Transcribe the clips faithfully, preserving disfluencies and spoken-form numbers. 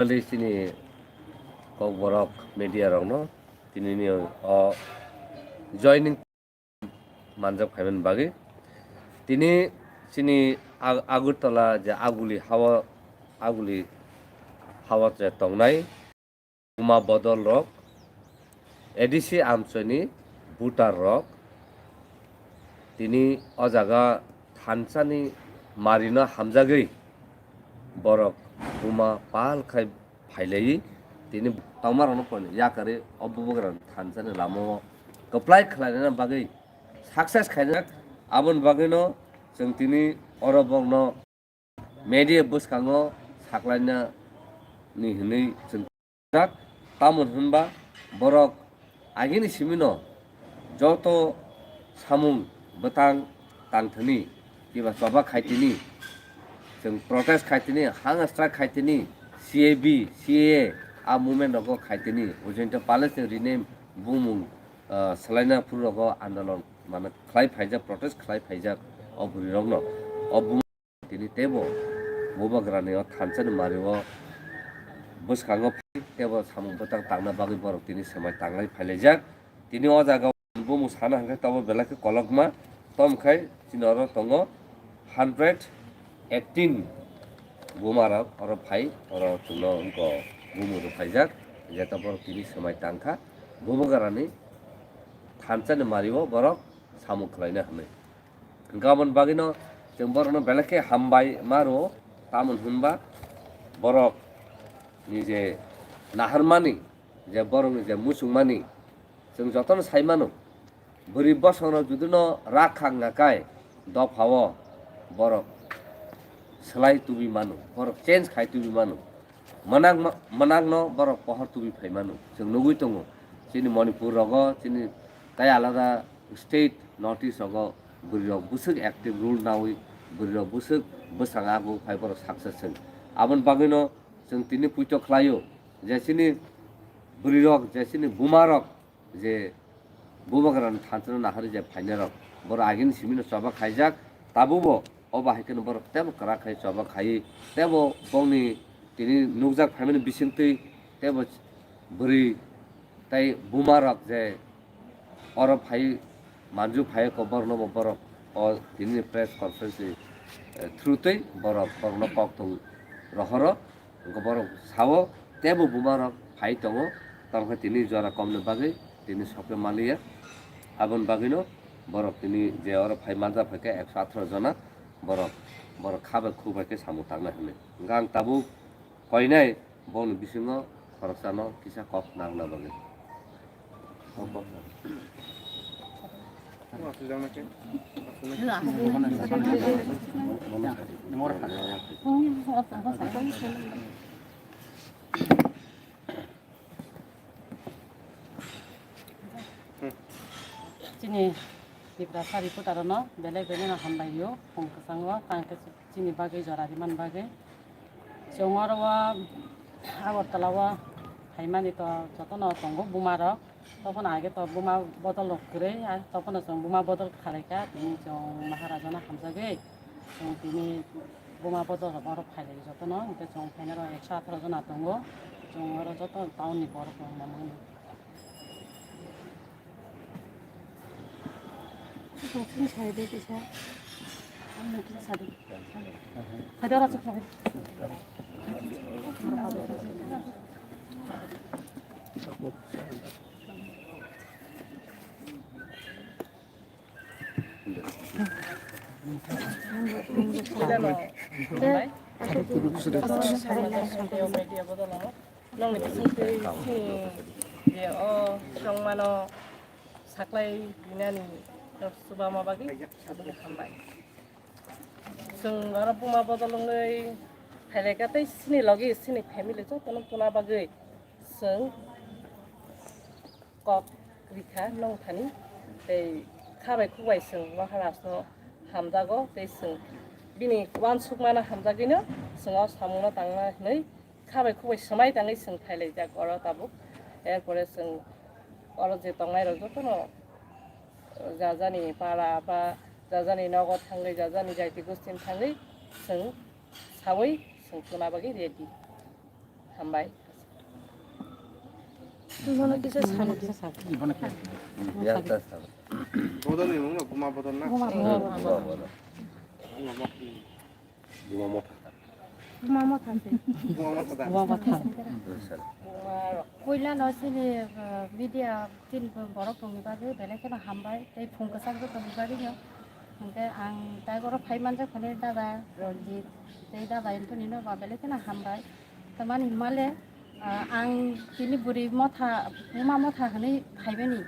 Kali chini kokborok media rokno tinini o joining manjak phaimani bagwi tini chini Ag-, Agartala je Aguli hawa, Aguli hawa je tongnai buma bodol rok, A D C amchoini voter rok tini o jaga thansani marino hamjagwi borok buma pal khai phailaiwi tini tongmarokno poino yakarwi o bubagrani thansani lamao kwplai khlaina bagwi success khaina. Aboni bagwino chwng tini oro borokno media bwskango saklaina ni hwnwi chwng jak, tamoni hwnba borok agini simino joto samung bwtang tangthani kiba choba khaitini, chwng protest khaitini, hunger strike khaitini, C A B, C A A a movement rogo khaitini, ujointo pale chwng rename bumung, ah, swlaina phuru rogo andolon mane khlai phaijak, protest khlai phaijak o bwrwi rokno. O bumung tini teibo bubagrani o thansani mario bwskango phai teibo samung bwtang tangna bagwi borok tini swmai tanglai phailaijak. Tini o jaga o bumung sana hwnkhe tabuk belai khe kolokma, tom khai chini oro tongo hundred eighteen buma rok oro phai, oro chwngno wngkha bumung rwphaijak, jeta borok tini swmai tangkha bubagrani thansani mario borok samung khlaina hwnwi. Hwnkhe aboni bagwino chwng borokno belai khe hambai ma rwo, tamoni hwnba borokni je naharmani, je borokni je muchungmani, chwng jotono sai mano, bwrwi bosongrok judino rak khak nakai dophao borok swlai tubi mano, borok change khai tubi mano. Mwnakma-, mwnakno borok pohor tubi phai mano. Chwng nugwi tongo, chini Manipur rogo, chini tai alada state North East rogo bwrwi rok bwswk active role nawi, bwrwi rok bwswk bwsang ago phai borok success wng. Aboni bagwino chwng tini puito khlaio je chini bwrwi rok, je chini buma rok, je bubagrani thansano naharwi je phainai rok, borok agini simino choba khaijak, tabukbo o bahai kheno borok teibo kwrak khai choba khaiwi teibo bongni tini nukjak phaimani bisingtwi teibo bwrwi tei buma rok je oro phai manju phai kok borokno bo borok o tini press conference ni, eh, through twi borok borokno kok thung rohoro. Hwnkhe borok sao teibo buma rok phai tongo, tamo khe tini jora komni bagwi tini sokhe manliya. Aboni bagwino borok tini je oro phai manja phaikha ekso atharo jona borok, borok kha bai khuk bai khe samung tangnai hwnwi. Hwnkhe ang tabuk koinai bongni bisingo khoroksano kisa kok nangna bagwi. Chini Tiprasa reporter no belai belai no hambai o, phung kwchango, tang khe chini bagwi jora rimani bagwi. Chwng oro o Agartala o phaimani to jotono tongo buma rok. Tophano age to buma bodol rok kwrwi, a tophano chwng buma bodol khalaikha, tini chwng Maharaja no hamjagwi chwng tini buma bodol rok oro phailai jotono, hwnkhe chwng phainai rok ekso atharo jona tongo, chwng oro joto town ni borok rok mamani. Nongni bisingtwi chini je o chongmano saklai rinani chuba ma bagwi aboni hambai. Chwng oro buma bodol wngwi phailai kha tei chini logi chini family jotono tuna bagwi chwng kok rikha nongthani tei kha bai khuk bai chwng Maharaj no hamjago tei chwng bini uansukmano hamjagwino chwng o samungno tangna hwnwi kha bai khuk bai swmai tangwi chwng phailaijak oro tabuk. Er pore chwng oro je tongnai rok jotono jajani para ba jajani nogo thangwi jajani jaiti gostin thangwi chwng sawi chwng tuna bagwi ready. Hambai. Bono kisa sabo. Bono kisa sabo. Bodol ni mung no, buma bodol na? Buma bodol. Buma bodol. Buma motha. Buma motha se. Buma motha da. Buma motha. Puila no sini, uh, media tin borok tongni bagwi belai kheno hambai. Tei phung kwchak bo tongni bagwi no. Hwnkhe ang tai oro phai manjak phani dada Ranjit. Tei dada Anthony no ba belai kheno hambai. Tamani hwnmale, ah, ang tini bwrwi motha, buma motha hwnwi phaibani.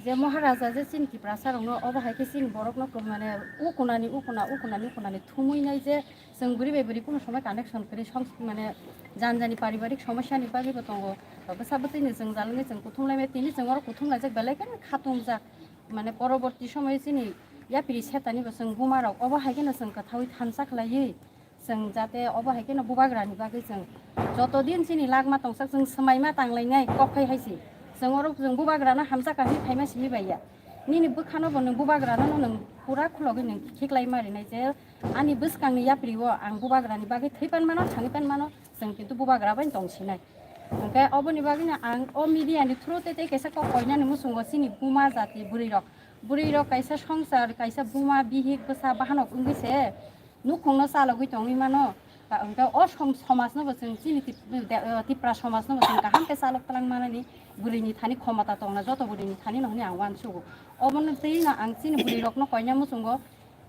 Je Maharaja je chini Tiprasa rokno, obo hai khe chini borokno kwmane ukunani ukuna, ukunani ukunani thumwi nai je chwng bwrwi bai bwrwi kuno somoi connection kwrwi song, mane jani jani paribarik somosya ni bagwi bo tongo. Bwsa bwtwi ni jwngjal wngwi chwng kuthum lai maya, tini chwng oro kuthum laijak belai khe khatung jak. Mane poroborti somoi chini yapri setani bo chwng buma rok obo hai kheno chwng kwthaui thansa khlaiwi. Chwng jate obo hai kheno bubagrani bagwi chwng joto din chini lagma tongsak chwng swmaima tanglainai kok phai hai se. Chwng oro chwng bubagrano hamjak kahwi phaima simi bai ya. Nini bwkhano bo nwng bubagrano no nwng pura khulogwi nwng khiklai ma rinai je ani bwskangni yapri o ang bubagrani bagwi thwi pan mano, thangwi pan mano, chwng kintu bubagra bai tong sinai. Hwnkhe oboni bagwino ang o media ni through tei tei kaisa kok koinani muchungo chini buma jati bwrwi rok. Bwrwi rok kaisa songsar, kaisa buma, bihik, bwsa, bahanok wngwi se nukhungno chalogwi tongwi mano. Ta-, hwnkhe o som-, somajno bo chwng chini tip-, de-, eh, Tipra somajno bo chwng kaham khe chalok twlang manani bwrwini thani khomota tongna joto bwrwini thani no hwnwi ang uansugo. Obono twi no ang chini bwrwi rokno koina muchungo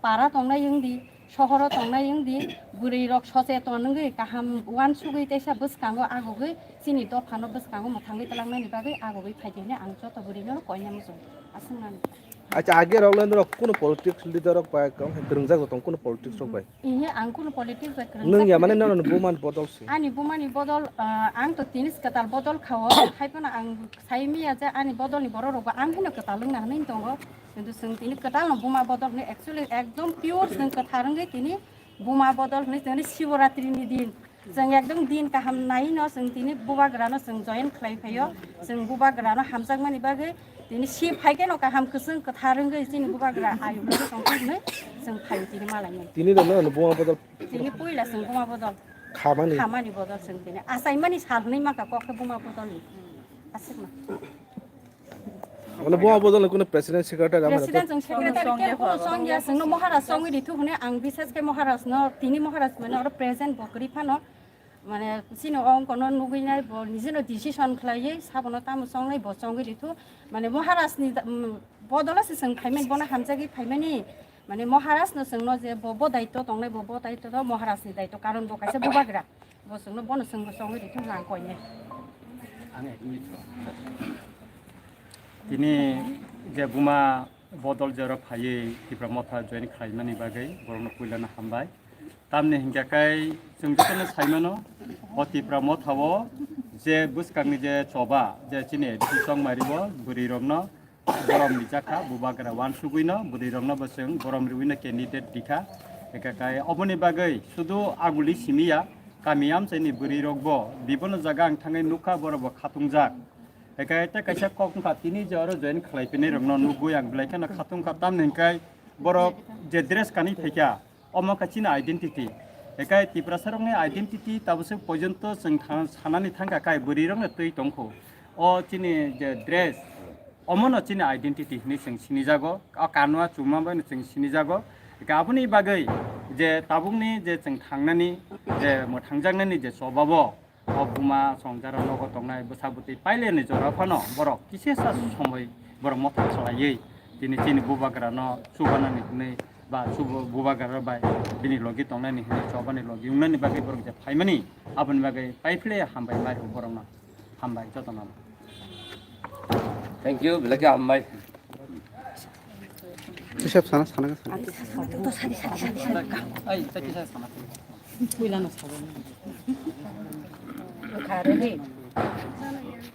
para tongnai wngdi, sohoro tongnai wngdi, bwrwi rok socheton wngwi kaham uansugwi teisa bwskango agugwi chini dophano bwskango mwthangwi twlangnani bagwi agugwi phaidi hwnwi ang joto bwrwino koina muchungo. Aswk nani. Acha, age rok le norok kuno politics leader rok bai kwrwngjak tong, kuno politics rok bai? Ihe, ang kuno politics bai kwrwngjak. Nwng ya mane kwrwi. Nono bumani bodol se. Ani bumani bodol, ah, ang to tini kwtal bodol khao, hai phano ang sai miya je ani bodol ni borok rok bo ang hino kwtal wngna hwnwi tongo. Kintu chwng tini kwtal no buma bodol hwnwi actually ekdom pure chwng kwthar wngwi tini buma bodol hwnwi tini Shivaratri ni din. Chwng ekdom din kaham nai no chwng tini bubagra no chwng join khlai phaio. Chwng bubagra no hamjakmani bagwi tini si phai khe no kaham kwchwng kwthar wngwi chini bubagra ayuk no tong thok hwnwi chwng phaio tini malai nai. Tini no no buma bodol. Tini puila chwng buma bodol. Khamani. Khamani bodol chwng tini. Achaimani sal hwnwi maka kok khe buma bodol ni. Aswk ma. Mane buma bodol ni kuno president secretary ama President jotto. Chwng secretary khe kuno songya, chwngno Maharaj songwi rithu hwnwi ang bisas khe Maharaj no tini Maharaj mane oro present bo kwrwi phano. Mane, chini ongkono nugwi nai, bo nijino decision khlaiwi, sabono tamo chongnai, bo chongwi rithu. Mane, Maharajni da-, mm, bodolo se chwng phaimani, bono hamjagwi phaimani. Mane, Maharajno chwngno je bo, bo daitto tongnai, bo, bo daitto to Maharajni daitto, karon bo kaisa bubagra. Bo chwngno, bono chwngno chongwi rithu, ang koinai. Tini je buma bodol jora phaiwi Tipra Motha join khlaimani bagwi borokno puilano hambai. Tamni hinkhe kai chwng jotono saimano, o Tipra Motha o je bwskangni je choba, je chini A D C chongmari o bwrwi rokno borom rijakha, bubagra wansugwino bwrwi rokno bo chwng borom riwino candidate dikha. Hinkhe kai oboni bagwi sudu aguli simiya, kami amchaini bwrwi rokbo bibono jaga ang thangwi nukha, borokbo khatungjak. Hinkhe tei kaisa kok wngkha, tini je oro join khlai phinai rokno nugwi ang belai kheno khatung kha, tamni hinkhe borok je dress kanwi phaikha, omo khe chini identity. Hinkhe Tiprasa rokni identity tabuk se porjonto chwng tha-, sanani thangkha, kai bwrwi rokno twi tongkho. O chini je dress, omo no chini identity hinwi chwng sinijago, o kanwa chuma bai no chwng sinijago. Hinkhe aboni bagwi je tabukni je chwng thangnani, je mwthangjaknani je choba bo, o buma songjara nogo tongnai bwsa bwtwi paileni jora phano borok kisisa somoi borok motha khlaiwi tini chini bubagrano chubanani hwnwi ba chubu-, bubagra bai bini logi tongnani hwnwi chobani logi wngnani bagwi borok je phaimani, aboni bagwi paiphle hambai mari borokno hambai jotono. Thank you, belai khe hambai. Hisab sana, sana, sana.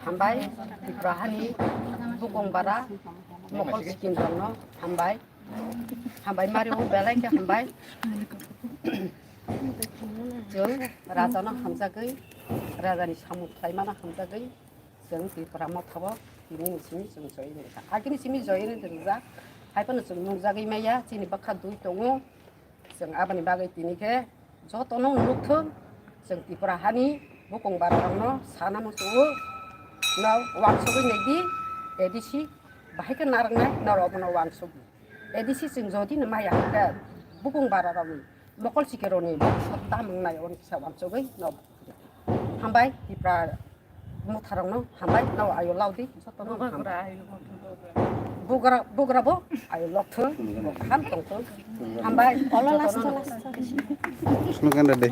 Hambai, Tripura hani bukong bara, mokol sikim rokno hambai. Hambai mari o belai khe hambai. Chwng raja no hamjagwi, raja ni samung khlai mano hamjagwi. Chwng Tripura Motha o tini ni simi chwng join rijak. Agini simi join rijak. Hai phano chwng nukjagwi maya, chini bwkha dui tongo. Chwng aboni bagwi tini khe jotono nukthung. Chwng Tripura hani Bukung bara rokno sana muchungo, no wansugwi nai di, A D C bahai khe narwknai, norok bono wansugwi. A D C chwng jodi no maya hwnkhe, bukung bara rokni mokol sikironi boksa tamung nai, oni kisa wansugwi no. Hambai, Tipra motharokno hambai, no ayo laudi, jotono hambai. Bugra, bugra bo ayo lokthung, ham tongthung. Hambai. Olo last, last. Sunu kan deh.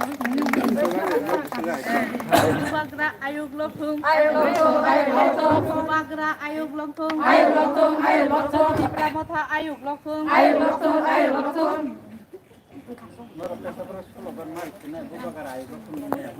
Bubagra ayuk lokthung. Ayuk lokthung, ayuk lokthung. Bubagra ayuk lokthung. Ayuk lokthung, ayuk lokthung. Tipra motha ayuk lokthung. Ayuk lokthung, ayuk lokthung.